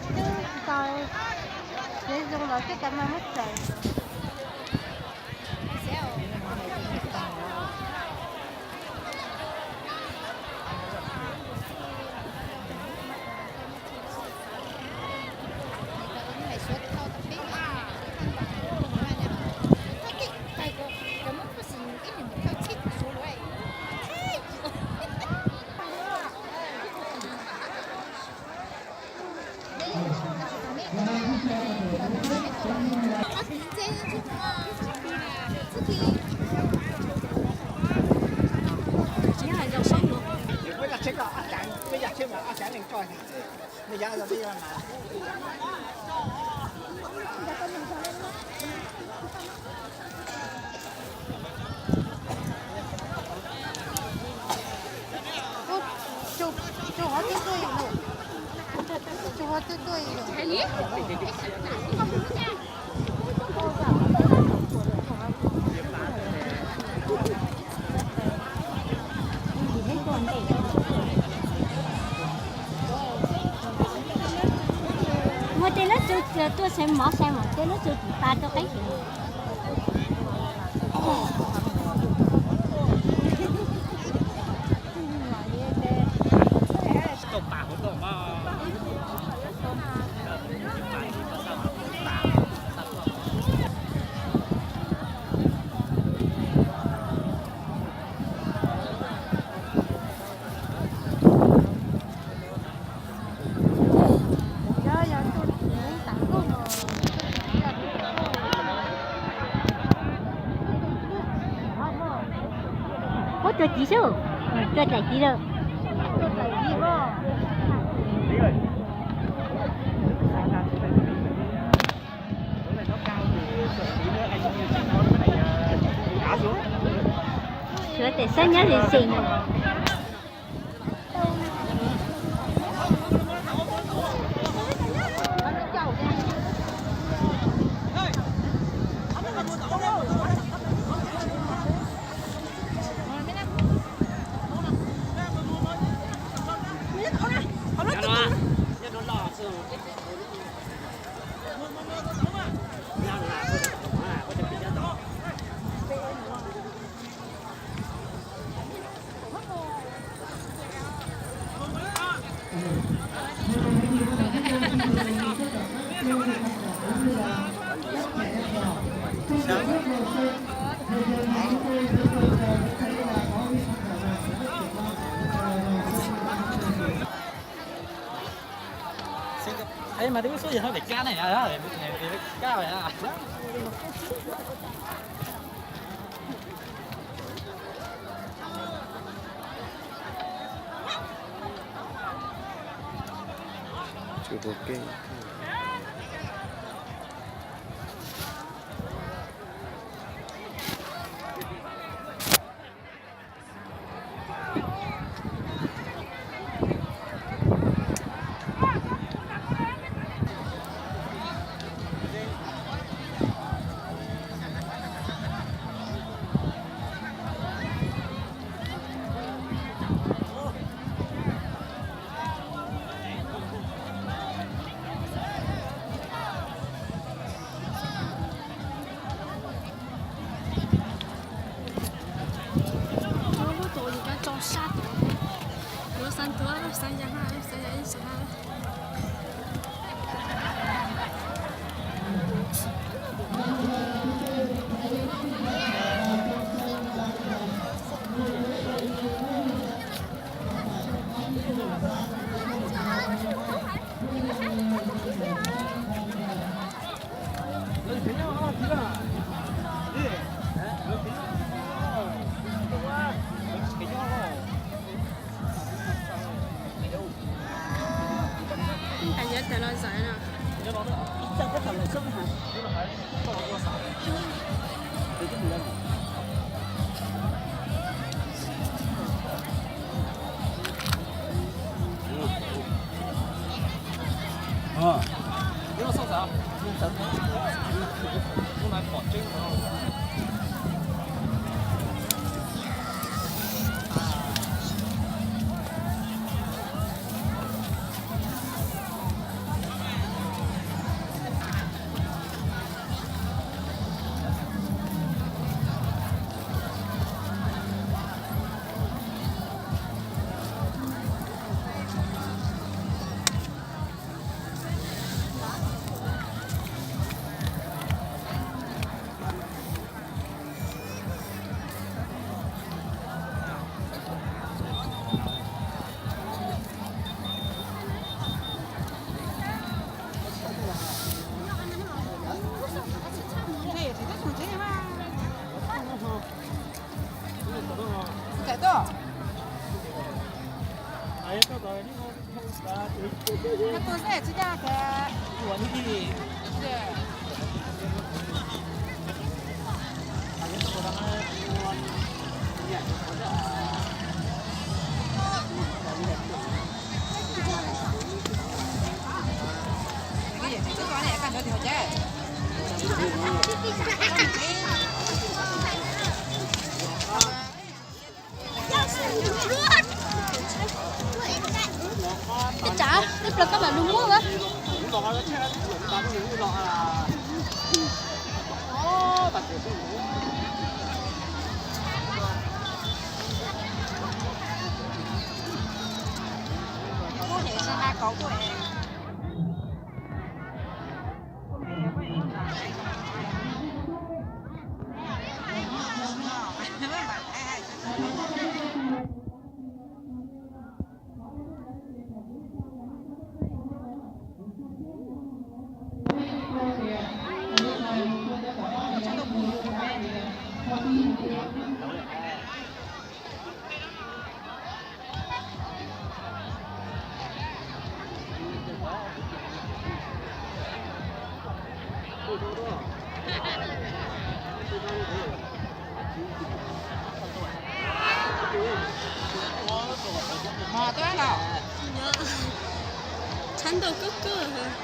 Twb tsis tau, ces zoo los twb kav mas muab txais. Tsuas qhov twb tuaj ib lus, tsuas qhov twb tuaj ib lus. Muaj tej lub txu tuaj saib mov saib mov, tej lub txu tsis pa rau qeeb. Muab tua kiv xwb, tua tlaim kiv lawm. Suav tes xab nyab xim xim no. Ej, mas twb ub xub yog no vim kab ne, vim kab. Tsum tus kej. Lub tuaj yus cov tsau sab tuaj, yuav xeeb tuaj, xeeb yam hab, xeeb yam ib xeeb hab. Hais yuav tawm los zais no. Tsam tej plaws koj mam lug muab a. Mos tuaj los. Tshab ntau kawg kawg.